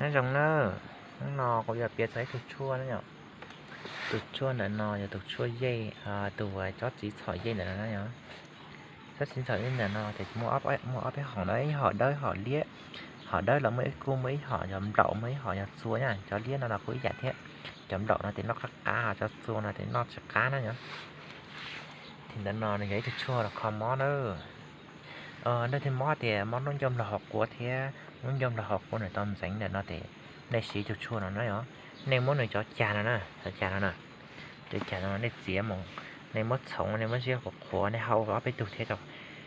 Nyob zoo na, hnub no kuv yuav piav txog ib tug tshuaj na yom. Tus tshuaj ntawm no yog tus tshuaj yej, tus uas tsob txiv txhom yej ntawm no na yom. Tsob txiv txhom yej ntawm no ces muaj, muaj ob peb hom na, ib hom dawb hom liab. Hom dawb los muaj ib, kuj muaj ib hom yog nplaum, muaj ib hom yog txua na. Cov liab no los kuj ib yam thiab. Cov nplaum no ces noj qab qab, cov txua no ces noj tsis qab na yom. Ces ntawm no nws yog ib tug tshuaj los kho mob na. Leej twg mob tias mob lub ncauj nplog hauv quav thiab lub ncauj nplog hauv quav nws tau ntxeev ntawm no ces nej siv ib tug tshuaj no na yom. Nej muab nws cov cag no na, cov cag no na, cov cag no nej txiav mus, nej muab txhoov, nej muab ziab qhuav qhuav, nej hau ob peb tug thiab.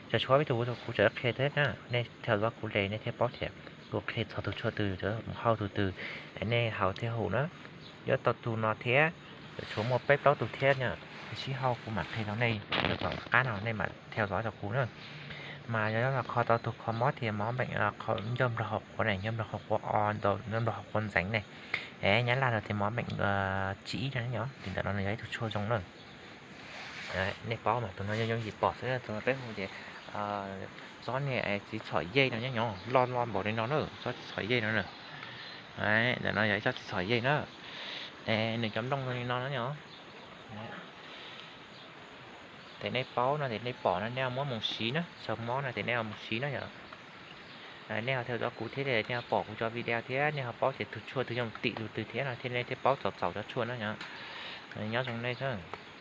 Tsuas tshuav ob peb tug kuv tseem qhia thiab na, nej theo dõi kuv li nej thiaj paub tias kuv qhia txog tus tshuaj twg, mus hau tus twg, nej haus thiaj haum na. Yuav tau tus no thiab, tsuas tshuav muaj peb plaub tug thiab na, sib hau kuv mam qhia rau nej, tom qab no nej mam theo dõi rau kuv na. Mas yog kho tau tus kho mob tias mob bệnh ncauj nplog hauv quav ne, ncauj nplog hauv quav o, ncauj nplog hauv quav ntxeev ne, es nyab laj no tias mob bệnh chi ib no, ces ntawm no nws yog ib tug tshuaj zoo na. Nej paub mas tus no yooj yooj yim pom xwb, tus no peb hu tias tsob niag txiv txhom yej no nyob nyob loj loj npaum li no na, tsob txiv txhom yej no na. Ntawm no yog ib tsob txiv txhom yej na. Nws cov nplooj zoo li no na yom. Ces nej paub no ces nej pom no nej muab mus siv na, tshuaj mob no ces nej mus siv na yom. Nej ho theo dõi kuv thiab nej ho pom kuv cov video thiab nej ho paub tias tus tshuaj twg yuav tim tus twg thiab no thiab nej thiaj paub txaus txaus cov tshuaj na yom. Nyob zoo nej xwb.